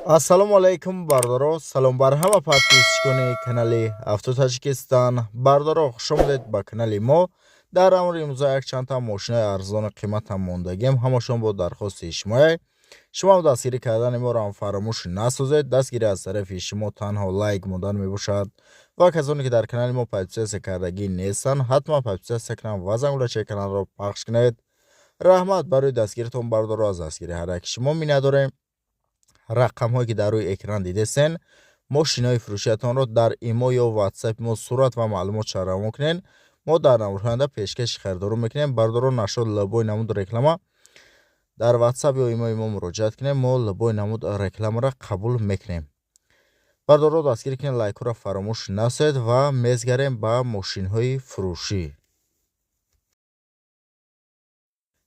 Ассалому алайкум, бародаро. Салом бар ҳама подписчикони канали Авто Таҷикистон. Бародаро, хуш омадед ба канали мо. Дар амри имрӯза якчандта мошинаи арзону қиматам мондагем, ҳамашон бо дархости шумояй. Шумо дастгирӣ кардани моро ҳам фаромӯш насозед. Дастгирӣ аз тарафи шумо танҳо лайк мондан мебошад. Ва касоне ки дар канали мо подписаться кардагӣ нестанд, ҳатман подписаться кунанд ва зангулачаи каналро пахш кунед. Раҳмат барои дастгиритон, бародаро, аз дастгири ҳар яки шумо миннатдорем. Рақамҳое ки дар рӯи экран дидесен, мошинаҳои фурӯшиятонро дар имо ё ватсапи мо сурат ва маълумот равон кунед. Мо дар наврӯҳоянда пешкаши харидорон мекунем. Бародаро, нашод любой намуд реклама дар ватсап ё имои мо муроҷиат кунем, мо любой намуд рекламаро қабул мекунем. Бародаро, дастгирӣ кунед, лайкҳоро фаромӯш насоед ва мезгарем ба мошинҳои фурӯшӣ.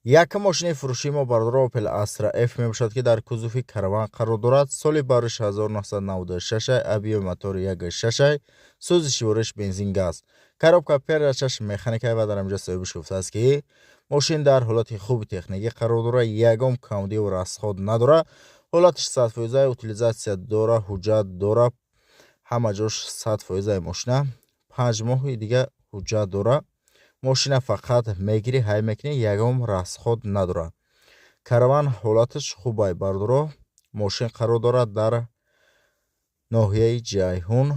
Якум мошини фурӯшии мо, бародаро, Opel Astra F мебошад, ки дар кузови Караван қарор дорад. Соли барош 1996, объёми мотори 1.6, сӯзишвориш бензин газ. Коробка передачаш механика ва дар инҷа соҳибаш гуфтааст, ки мошин дар ҳолати хуби техникӣ қарор дорад, ягон камбудиву расход надорад. Ҳолаташ 100%, утилизация дора, ҳуҷҷат дора, ҳама ҷош 100% мошина. 5 моҳи дига ҳуҷҷат дора. Мошина фақат мегирӣ, ҳай мекунӣ, ягон расход надорад. Караван ҳолаташ хубай, бародаро. Мошин қарор дорад дар ноҳияи Ҷайҳун.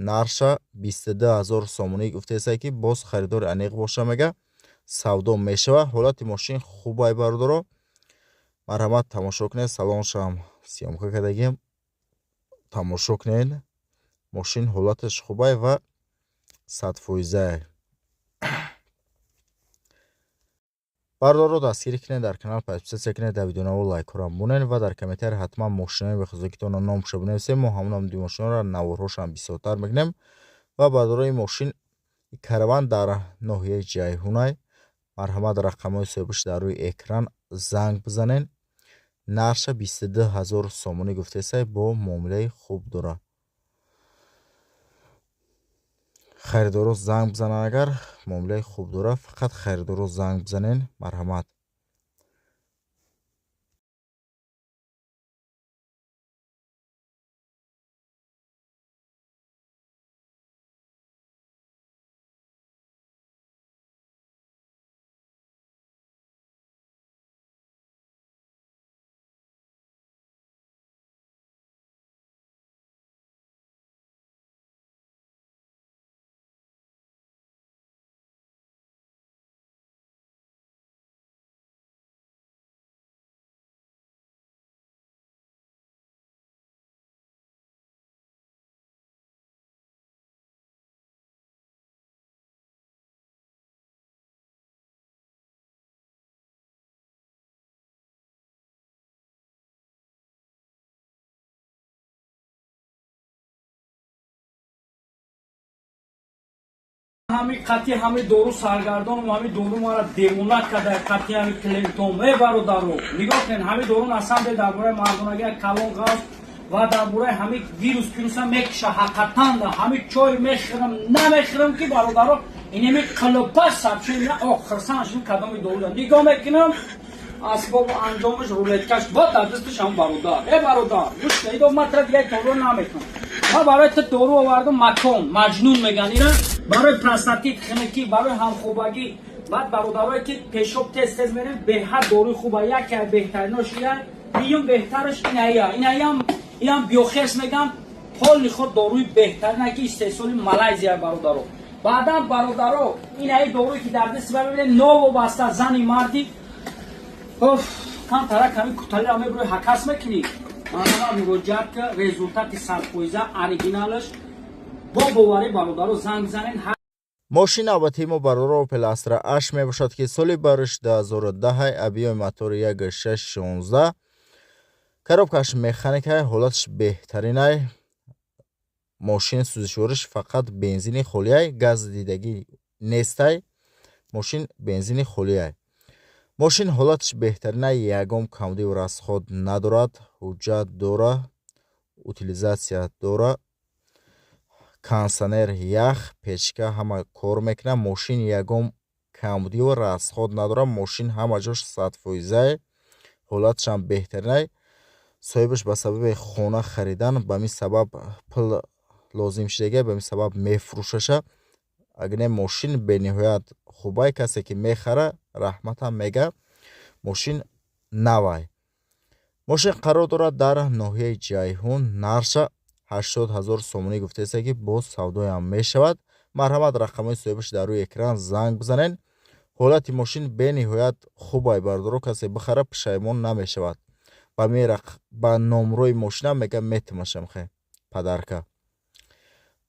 Нарша 22 000 сомонӣ гуфтеса, ки боз харидори аниқ боша, мега, савдо мешавад. Ҳолати мошин хубай, бародаро, марҳамат, тамошо кунед. Салоншам съёмка кардагим, тамошо кунед. Мошин ҳолаташ хубай ва 100%. Бародаро, дастгирӣ кунед, дар канал подписаться кунед, дар видеонаво лайкҳоро монед ва дар комментарий ҳатман мошинаи бехузукитона номша бинависед. Мо ҳамон намуди мошинаро наворҳошам бисёртар мекунем. Ва бародарои, мошин Караван дар ноҳияи Ҷайҳунай. Марҳамат, рақамҳои соҳибаш дар рӯи экран, занг бизанед. Нарша 22 000 сомонӣ гуфтесай, бо муомилаи хуб дорад. Харидоро занг бизананд, агар муомилаи хуб дорад, фақат харидоро занг бизанед, марҳамат. Ҳами қатъи ҳами дору саргардонам, ҳами дору мара девона карда, қатъи ҳами клиентом. Э, бародаро, нигоҳ кунед, ҳами дору насамде дар бораи мардонагӣ калон ғафз ва дар бораи ҳами вирус пируса мекиша. Ҳақиқатан ҳами чой мехӯрам, намехӯрам, ки бародаро, инеми қилопа сабши. О, хирсан шуд, кадоми дору нигоҳ мекунам, асбобу анҷомаш, рулеткаш бо дар дасташ ҳам. Бародар, э бародар, гӯш идо, ман тра дигаи дору намекунам. Ман барои ту дору овардам, макон маҷнун меган ина, барои простатит, хинукӣ, барои ҳамхобагӣ. Баъд бародарое ки пешоб тез тез мерем, беҳад доруи хуба, яке беҳтаринош ия, дуюм беҳтараш инаия, инаиам, иам биохерс меган. Полный худ доруи беҳтарина, ки истеҳсоли Малайзия, бародаро. Баъдан, бародаро, инаи доруе ки дар дасти мебинед, новобаста зани марди, оф, камтара ками куталиро мебурӯи, ҳакас мекунӣ, манама муроҷиат ка, результати 100%, оригиналаш, бо боварӣ, бародаро, занг занед. Мошини навбатии мо, бародаро, Opel Astra H мебошад, ки соли барош 2010, объёми мотори 1.6 16, коробкаш механикай, ҳолаташ беҳтаринай. Мошин сӯзишвориш фақат бензини холиай, газ дидагӣ нестай. Мошин бензини холиай. Мошин ҳолаташ беҳтаринай, ягон камбудиву расход надорад, ҳуҷҷат дора, утилизация дора, кондиционер, ях, печка ҳама кор мекунад. Мошин ягон камбудиву расход надорад. Мошин ҳама ҷош 100%, ҳолаташам беҳтаринай. Соҳибаш ба сабаби хона харидан ба мин сабаб пул лозим шудага, ба мин сабаб мефурӯшаша. Агар не, мошин бениҳоят хубай, касе ки мехара, раҳматам мега. Мошин навай. Мошин қарор дорад дар ноҳияи Ҷайҳун. Нарша 80 000 сомонӣ гуфтааст, ки боз савдоям мешавад. Марҳамат, рақамҳои соҳибаш дар рӯи экран, занг бизанед. Ҳолати мошин бениҳоят хубай, бардоро, касе бихара, пушаймон намешавад. Ба номрои мошина мега метимашам хе падарка.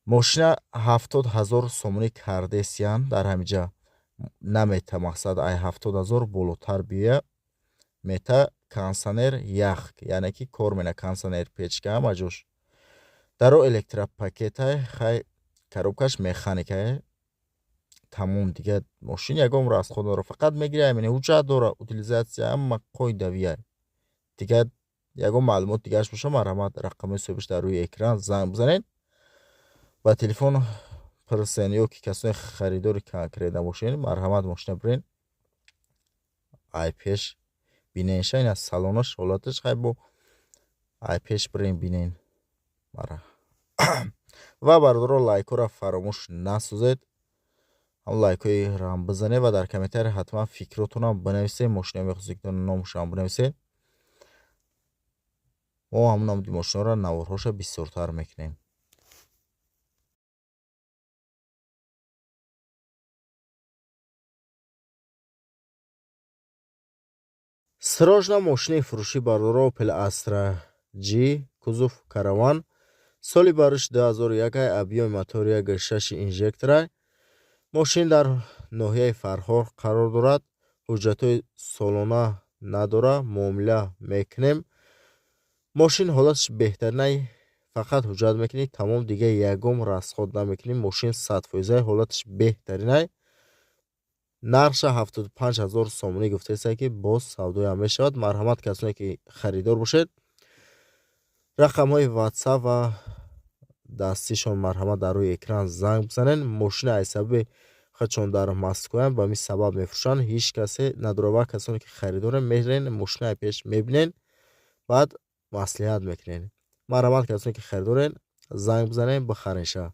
Мошина 70 000 сомонӣ кардесиян, дар ҳамиҷа намета, мақсад ай 70 000 болотар биёя мета. Кондиционер ях, яъне ки кор мена, кондиционер, печка, ҳама ҷош. Даро электропакетай, хай, коробкаш механикае. Тамом, дига мошин ягон расход надора, фақат мегири, аймини ҳуҷҷат дора, утилизация ҳама қоидавия. Дига ягон маълумот дигараш боша, марҳамат, рақамҳои соҳибаш дар рӯи экран, занг бизанед, ба телефон пурсен, ё ки касоне харидори конкретно бошед, марҳамат, мошина бирен, ай пеш биненша. Ина салонаш, ҳолаташ, хай, бо ай пеш бирен, бинен. Ва бародаро, лайкҳоро фаромӯш насозед, ҳам лайкҳои рам бизанед ва дар комментария ҳатман фикротонам бинависед. Мошина мехостед, номашам бинависед, мо ҳамон намуди мошинаро наворҳоша бисёртар мекунем. Срочно мошини фурӯшӣ, бародаро, Opel Astra G, кузов Караван, соли бариш 2001, объёми мотори 1,6 инжектора. Мошин дар ноҳияи Фархор қарор дорад, ҳуҷҷатҳои солона надора, муомила мекунем. Мошин ҳолаташ беҳтаринай, фақат ҳуҷҷат мекунӣ, тамом, дига ягон расход намекунӣ. Мошин 100%, ҳолаташ беҳтаринай. Нархша 75 000 сомонӣ гуфтааст, ки боз савдоям мешавад. Марҳамат, касоне ки харидор бошед, рақамҳои WhatsApp ва дастишон марҳамат дар рӯи экран, занг бизанед. Мошина аз сабаби худшон дар Москваям, ба мин сабаб мефурӯшанд, ҳеҷ касе надорад. Ва касоне ки харидорен, мерен, мошина пеш мебинен, баъд маслиҳат мекунед. Марҳамат, касоне ки харидорен, занг бизанед, бихаренша.